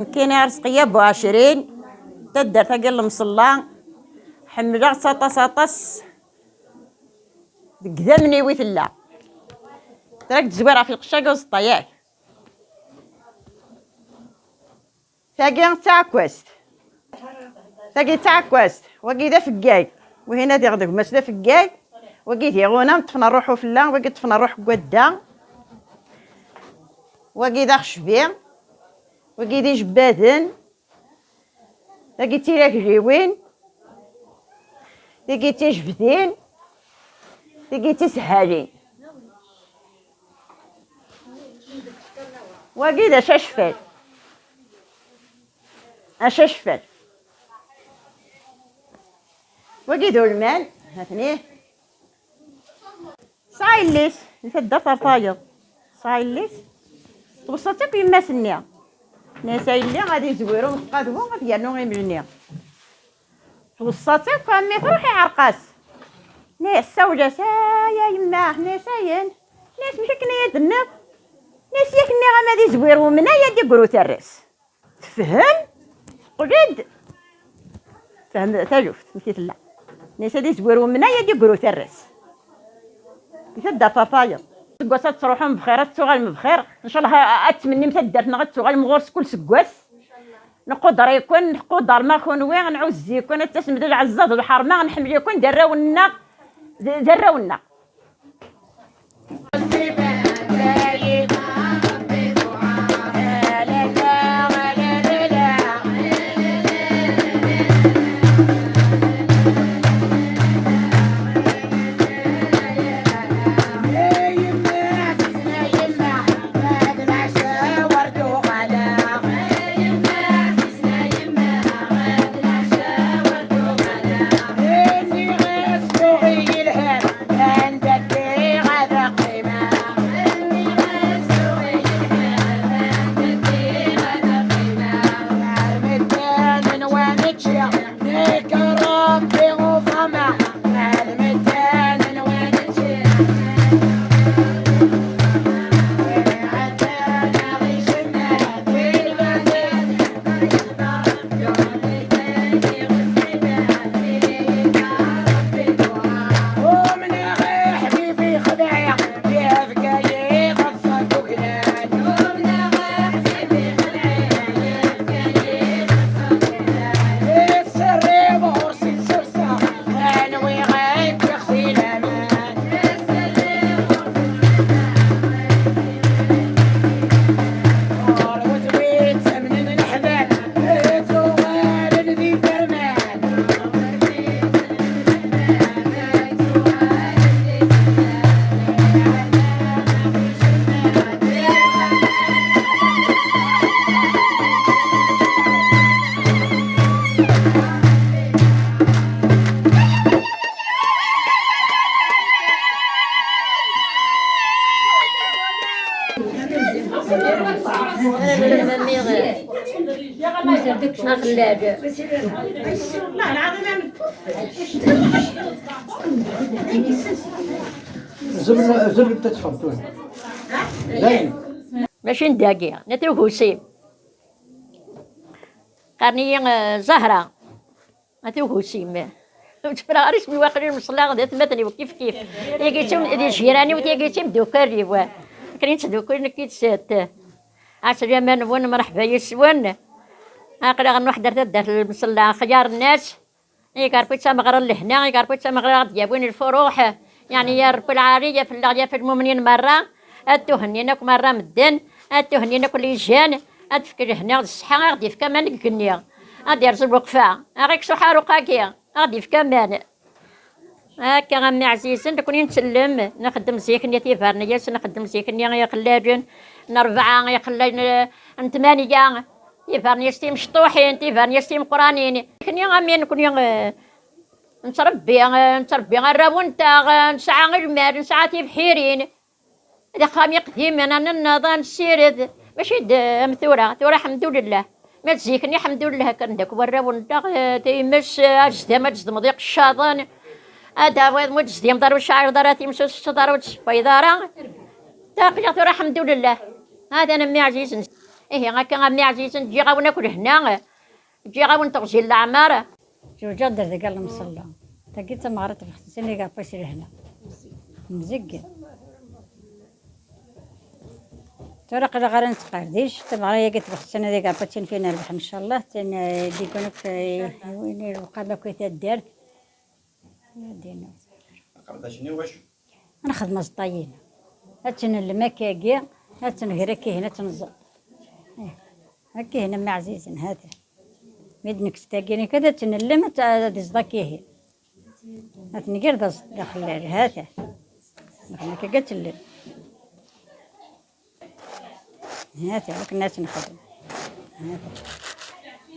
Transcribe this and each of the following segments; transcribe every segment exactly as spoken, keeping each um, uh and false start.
Nekkini Rezqiya Buɛecrin, taddart-agi n Lemṣella, ḥemmleɣ-tt aṭas, aṭas, deg idammen-iw i tella. Tra k-d-zwireɣ ɣef lqecc-agi uẓeṭṭa, yak? Tagi d taɛekkazt. Tagi d taɛekkazt. Wagi d afeggag. Wihin ad iɣdeg mas d afeggag. Wagi d iɣunam, ṭṭfen rruḥ ufella. Wagi ṭṭfen rruḥ n wadda. Wagi d axecbi. Wagi d ijebbaden. Tagi d tilagliwin. Tagi d tijebdin. Tagi d tishalin. Wagi d acacfal. Acacfal. Wagi d ulman. Hatni. Sɛa yelli-s, di taddart ɣer tayeḍ. Sɛa yelli-s. Tweṣṣa-tt akk yemma-s-nni. Tenna-yas a yelli, ad izwir umeqqadwu, ad yernu imejni. Tweṣṣa-tt akk, a mmi truḥ iɛreq-as. Tenna-yas, sawel-as, ay a yemma, tenna-yas ayen. Tenna-yas, amek akken ay ad tenniḍ? Tenna-yas, yak nniɣ-am ad izwir umnay, ad d-iggru tarra-s. Tefhem, teqqel-d, tefhem taluft, amek i tella. Tenna-yas ad izwir umnay, ad d-iggru tarra-s. Di taddart ɣer tayeḍ. Seg wass ad tettruḥum bxir, ad tettuɣalem bxir. Ncallah a-, ad tmennim taddart-nneɣ ad tettuɣalem ɣur-s kul seggas. Nquder-iken, nquder ma kunwi, nɛuzz-iken, ad tasem d lɛezza d lḥerma, nḥemmel-iken d arraw-nneɣ, d, d arraw-nneɣ. Zem, zem, تتفضل. Dayen. Mačči n dagi, n At Ugusim. Qqaren-iyi, eh, Zahra. At Ugusim. Ur tteffreɣ ara isem-iw, aql-i mṣelleɣ d atmaten-iw kif kif. Tigi d tim-, d ijiran-iw, tigi d timdukal-iw. Akken i nettdukul nekk yid-sent. Ɛeslama-nwen, mreḥba yis-wen. Aql-aɣ nruḥ-d ar taddart n Lemsella, xyar nnas. Iga Rebbi d tameɣra n lehna, iga Rebbi d tameɣra ara ɣ-d-yawin lfuruḥ. Yeɛni ya Rebbi lɛali, ya fell-aɣ, ya f lmumnin merra. Ad tuhennin akk merra medden, ad tuhennin akk lijan, ad d-tefk lehna d ṣṣeḥḥa, ad ɣ-d-yefk aman deg igenni. Ad d-yerẓ lweqfa, ad ɣ-ikkes uḥaruq-agi, ad ɣ-d-yefk aman. Akka, a mmi ɛzizen, nekkni nsellem, nxeddem zik-nni tibernyas, nxeddem zik-nni iqellalen n rebɛa, iqellalen n tmanya, tibernyas timecṭuḥin, tibernyas timeqqranin. Nekkni, a mmi, nekkni, eh, nettrebbi, eh, nettrebbi arraw-nteɣ, eh, nesɛa lmal, nesɛa tibḥirin. D axxam iqdimen, ad nenneḍ, ad nessired. Mačči d am tura. Tura, ḥemdullah. Ma d zik-nni, ḥemdullah, kkren-d akk warraw-nneɣ, eh, times, eh, azdam, ad tzedmeḍ iqeccaḍen. Ad tawiḍ, ma ur tzdimeḍ ara, ur tceɛleḍ ara times, ur tettetteḍ ara, ur tessewwayeḍ ara. Aql-aɣ tura, ḥemdullah. Hada, a mmi ɛzizen. Ihi, akka a mmi ɛzizen, ǧǧiɣ-awen akk lehna, ǧǧiɣ-awen teɣzi n leɛmer. Zewǧeɣ-d ar deg lemṣella. Tagi d tameɣra tebexsisin i iɛeṭṭa-s lehna. Mzeggen. Tura aql-aɣ ara nettqerdic, tameɣra-agi tebexsisin ad iɛeṭṭa tin fi nerbeḥ, ncallah, tin, eh, d-yeggan akk, eh, win i lewqam akk i taddart. Ad nexdem aẓeṭṭa-ina. Ad tt-nellem akkagi, ad tt-nger akkihin, ad tt-nẓeṭṭ. Ih, akkihin, a mmi ɛzizen, ha-t-a. Mi d-nekkes tagi, nekk ad tt-nellem, ad tt-, ad iẓeṭṭ akkihin. Ad t-nger d aẓeṭṭ d axellal, ha-t-a. Nexdem akkagi, ad tt-nellem. Ha-t-a, akken ad tt-nexdem. Ha-t-a.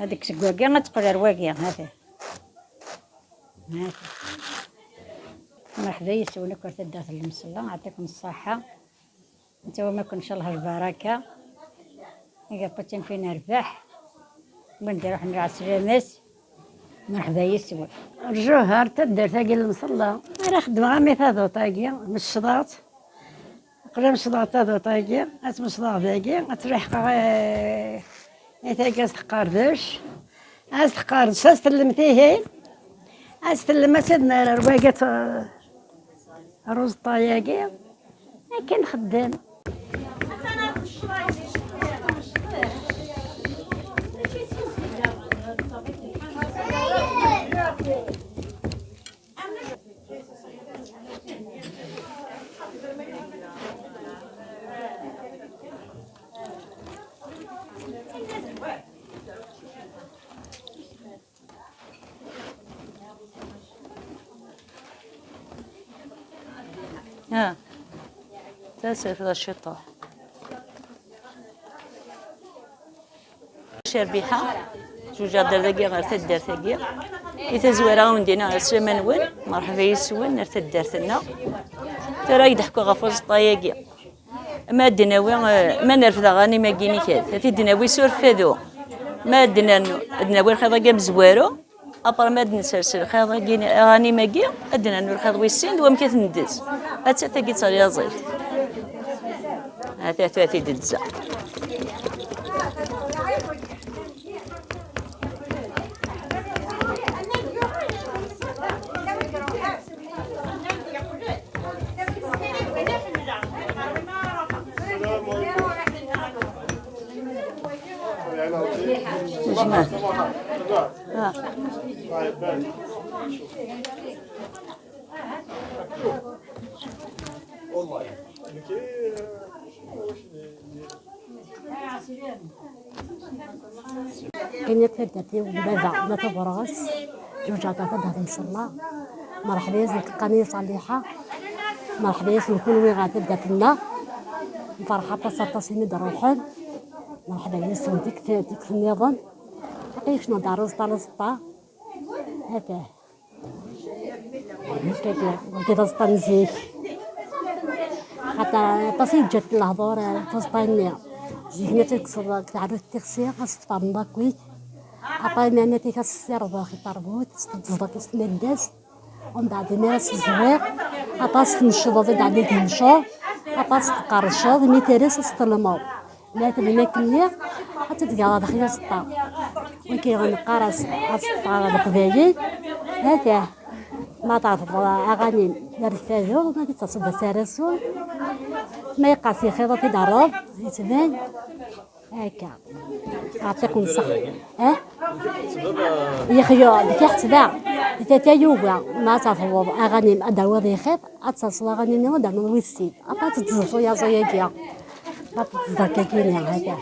Ad kkes deg wagi, ad teqqel ar wagi, ha-t-a. Mreḥba yes-wen akk ar taddart n Lemsella, ɛṭikum ṣṣaḥa. Netta wama kun ncallah lbaraka. Iga putin fin rbeḥ. Wanda iruḥen lɛeslama-s. Mreḥba yes-wen. Rjuh ar taddart-agi n Lemsella. Ara xedmeɣ ami taduṭ-agi, mecḍeɣ-tt. Aql-i mecḍeɣ taduṭ-agi, ad tt-mecḍeɣ dagi, ad tt-liḥqeɣ i, i tagi ad s-teqqardec. Ad s-teqqardec, ad s-tellem tihin. Ad s-tellem, ad s-id-nerr ar wagi, tt-, ar uẓeṭṭa-agi. Akken nxeddem. ها. تاسف ذا الشطة. Cerbiḥa, zewǧeɣ-d ar dagi ɣer taddart-agi. I tazwara, a wen-d-iniɣ ɛeslama-nwen, merḥba yes-wen ar taddart-nneɣ. Tura ad d-ḥkuɣ ɣef uẓeṭṭa-agi. Ma ad d-nawi, eh, ma nerfed aɣanim-agi n ikad, ad t-id-nawi s urfadu. Ma ad d-nernu, ad d-nawi lxiḍ-agi amezwaru. Après ma ad-nsers lxiḍ-agi, aɣanim-agi, ad d-nernu lxiḍ wis sin d wamek ad t-ndez. Atta tagi d talyaẓift. Hati, hati, hati d-tezza. Ini-k taddart-iw n baba, ma tabɣes, zewǧeɣ-d ɣer taddart n Msella. Merḥba yes-wen, teqqani Ṣaliḥa. Merḥba yes-wen kunwi ɣer taddart-nneɣ. Nferḥ aṭas, aṭas imi d-ruḥen. Merḥba yes-wen tikkelt, tikkelt nniḍen. Aql-i kecmeɣ-d ɣer uẓeṭṭa, aẓeṭṭa. Ata. Wagi d aẓeṭṭa n zik. Xaṭer aṭas i yeǧǧa lehdur, eh, taẓeṭṭa-nni. Zik-nni ad tekkseḍ deg teɛrurt tixsi, ad s-tferneḍ akkit. Aṭas n anatik ad s-tessirdeḍ i terbut, s tẓeḍ akkit s tmendast. Umbeɛd imi ara s-tezwiḍ, aṭas tmecḍeḍ i d-ɛni d-imceḍ, aṭas tqerrceḍ, imi tara-s ad s-telmeḍ. Ma tebna akken-nni, ad tt-id-geɣ daxel uẓeṭṭa. Wagi neqqar-as aẓeṭṭa n leqbayel. Atah, ma tɛeṭṭleḍ aɣanim ar lfadu, ma d-taseḍ d asarasu, ma yeqqers yixiḍ ad t-id-terreḍ, yettban. Akka. Ɛṭikum ṣṣeḥ. Eh? Yexyuḍ, d tiḥetba. Di tata yuga, ma ad tafeḍ aɣanim ad d-tawiḍ ixiḍ, ad taseḍ aɣanim-nni ad d-ternuḍ wis sin. Ad tettẓeẓ uyaẓi-agi. Ad tettẓeẓ akkagini, haka.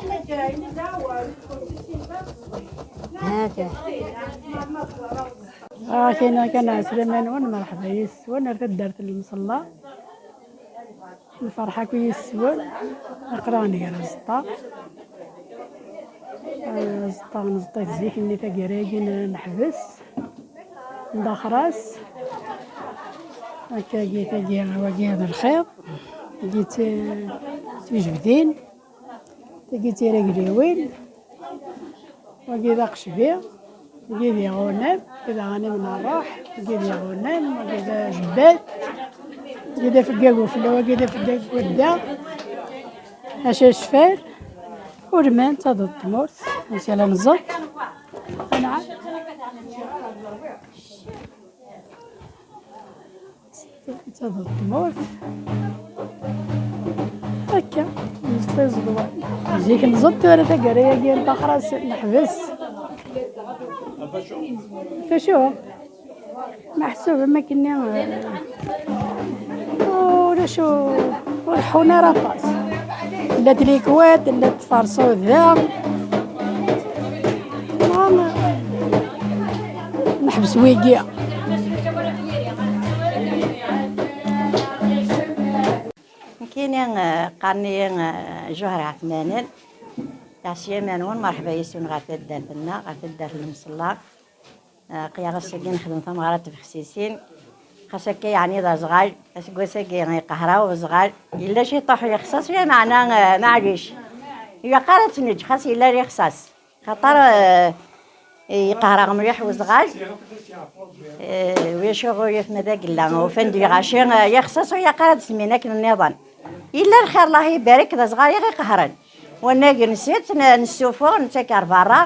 Haka. Ah, kina kan ɛeslama-nwen, merḥba yes-wen, ar taddart n Lemsella. Nferḥ akk yis-wen, aql-aɣ nger aẓeṭṭa. Aẓeṭṭa, neẓṭa-t zik-nni taggara-agi n-, neḥbes, ndaxer-as. Akkagi, tagi, wagi d lxiḍ, tagi d ti-, tijebbdin, tagi d tiregliwin. Wagi d aqecbi, wagi d iɣunam, wagi d aɣanim n ṛṛuḥ, wagi d iɣunam, wagi d ajebbad, wagi d afeggag ufella, wagi d afeggag wadda, acacfal, Ulman d taduṭ n tmurt, masala nẓeṭ. Anɛam. D taduṭ n tmurt. Akka, nẓeṭ iẓeḍwan. Zik nẓeṭ, tura taggara-agi n taxras neḥbes. Tacu? Meḥsub am akken-nni, eh, ulac u-, ur ḥun ara aṭas. Tella tlikwat, tella tferṣuda. Neḥbes wigi. Nekkini, eh, qqaren-iyi, eh, Ǧuhra Ɛetmanen. Yeɛṣi-yaman-nwen, merḥba yes-wen ɣer taddart-nneɣ, ɣer taddart n Lemṣella. Eh, qyaɣ ass-agi nexdem tameɣra n tbexsisin. Xas akka yeɛni d aẓɣal, aseggas-agi iqehra uẓɣal. Yella ciṭuḥ yexṣaṣ, lameɛna, eh, maɛlic. Ilaq ara ad tt-neǧǧ, xas yella lixṣaṣ. Xaṭer, eh, yeqher-aɣ mliḥ uẓɣal. Eh, ulac aɣilif ma d agella, ufan-d lɣaci, eh, yexṣaṣ, ur ilaq ara ad semmin akken nniḍen. Yella lxir, Allah ibarek, d aẓɣal i ɣ-iqehren. Wanag nsett, n-, nessufuɣ, nettak ar berra.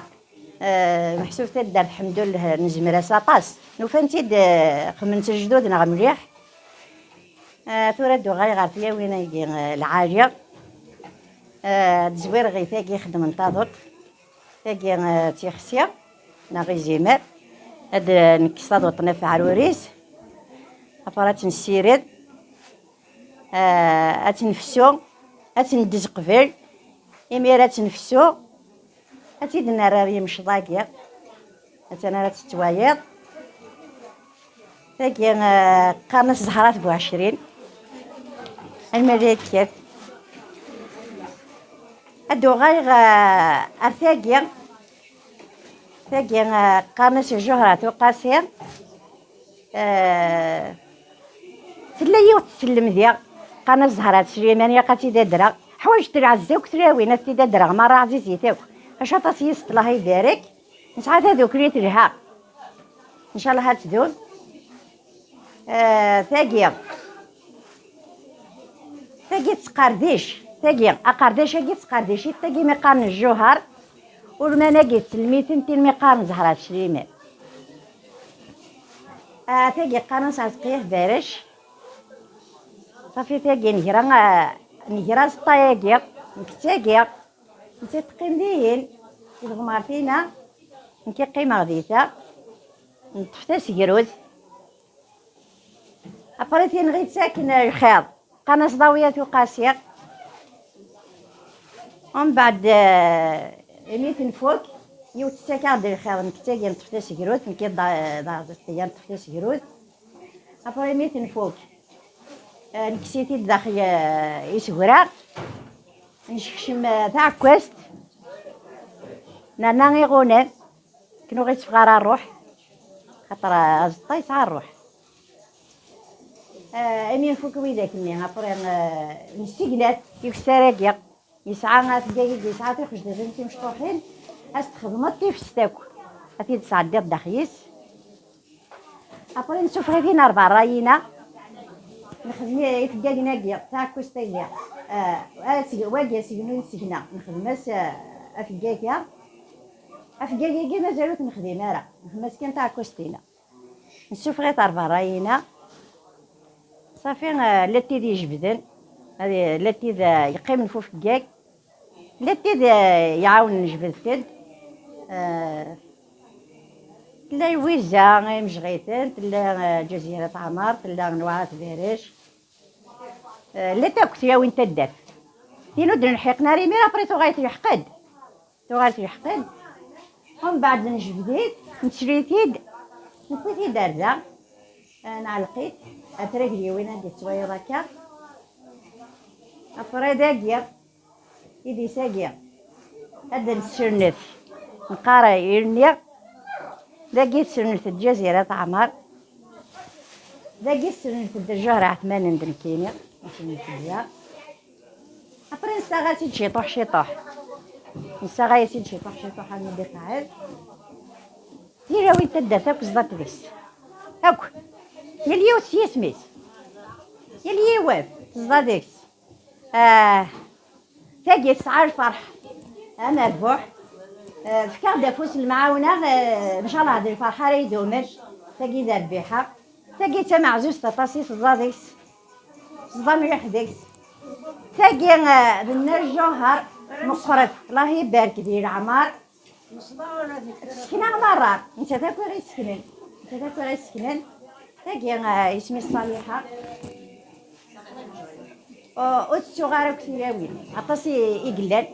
Eh, meḥsub taddart, lḥemdullah, nezmer-as aṭas. Nufan-tt-id, eh, xedmen-tt lejdud-nneɣ mliḥ. Eh, tura ad d-uɣaleɣ ɣer tlawin-agi, eh, lɛali. Eh, ad zwireɣ i tagi ixeddmen taduṭ. Tagi, eh, d tixsi, neɣ izimer. Ad, eh, nekkes taduṭ n afeɛrur-is. Après ad tt-nessired. Eh, ad tt-nefsu. Ad tt-neddez qbel. Imir ad tt-nefsu. Ad tt-id-nerr ar yimecḍagi. Attan ara tettwayeḍ. Tagi, eh, qqaren-as Zehrat Buɛecrin. Alma d akken. Ad uɣaleɣ, eh, ar tagi. Tagi, eh, qqaren-as Ǧuhrat Uqasi. Eh, tella yiwet tsellem diɣ, qqaren-as Zehrat Sliman, ilaq ad tt-id-adreɣ. Ḥwaǧent lɛezza akk tlawin, ad tt-id-adreɣ merra, ɛzizit akk. Acu aṭas yis-s, Allah ibarek. Nesɛa tadukli telha. Ncallah ad tdum. Eh, tagi. Tagi tettqerdic. Tagi, aqerdic-agi tettqerdic-it, tagi mi qqaren Lǧuher. Ulman-agi tsellem-iten tin mi qqaren Zehra Sliman. Ah, tagi qqaren-as Ɛezqiyat Barec. Ṣafi tagi negra, ah, negra aẓeṭṭa-agi, nekk d tagi. Nettat teqqim dihin, i tɣemɣert-ina, nekk i qqimeɣ di ta, neṭṭef tasegrut. Après tinɣi-tt akken lxiḍ, qqaren-as Ḍawiyat Uqasi. Umbeɛd, eh, imi tenfuk, yiwet tettak-aɣ-d lxiḍ, nekk d tagi neṭṭef tasegrut, nekk d, d, d, neṭṭef tasegrut. Après imi tenfuk, eh, nekkes-it-id daxel, eh, iseggra, nsekcem, eh, taɛekkazt, nerna iɣunan, akken ur ɣ-itteffeɣ ara ṛṛuḥ, xaṭer, eh, aẓeṭṭa yesɛa ṛṛuḥ. Eh, imi nfuk widak-nni, après, eh, nesseglat ikessar-agi, yesɛa, afeggag-agi yesɛa tiqejdirin timecṭuḥin, ad s-txedmeḍ tifest akk, ad t-id-tesɛeddiḍ daxel-is. Après, nessufeɣ-it-in ar berra-yina. Nexdem ifeggagen-agi, taɛekkazt-agi. Ah, aseg-, wagi asegnu i nesegna. Nexdem-as, ah, afeggag-a. Afeggag-agi mazal ur t-nexdim ara. Nexdem-as kan taɛekkazt-ina. Nessufeɣ-it ar berra-yina. Ṣafi, ah, llant tid ijebden. Ad i-, llant tid, ah, yeqqimen f ufeggag. Llant tid, eh, iɛawnen jebdet-d. Eh, tella Lwiza, imejɣiten, tella, eh, Ǧazira Tɛemmer, tella Newɛara Tbarac. Eh, llant akk tlawin taddart. Tin ur d-nelḥiqen ara imir, après tuɣal telḥeq-d. Tuɣal telḥeq-d. Umbeɛd nejbed-it, nsel-it-id, newwi-t-id ar da. Eh, nɛelleq-it, ar tragliwin ad d-yettwayeḍ akka. Après dagi, idis-agi, ad d-nessernet, neqqar irni, dagi tessernet-d Ǧazira Tɛemmer, dagi tessernet-d Ǧuhra Ɛetmanen d nekkini, tessernet-d ya. Après, nessaɣ-as-id ciṭuḥ, ciṭuḥ. Nessaɣ-as-id ciṭuḥ, ciṭuḥ, armi d-iqeɛɛed. Tilawin taddart akk zḍant deg-s. Akk. Yal yiwet s yisem-is. Yal yiwet tezḍa deg-s. Ah, tagi tesɛa lferḥ. Amerbuḥ. Eh, fkiɣ-d afus n lemɛawna, eh, ncallah d lferḥ ara idumen. Tagi d rbiḥa. Tagi d tameɛzuzt aṭas i teẓẓa deg-s. Teẓḍa mliḥ deg-s. Tagi, eh, d Nna Lǧawher meqqret. Allah ibarek di leɛmer. Tessekna merra. Nettat akk i ɣ-iseknen. Nettat akk i ɣ-iseknen. Tagi, eh, isem-is Ṣaliḥa. Ur, ur tettuɣ ara akk tilawin. Aṭas i, i yellan.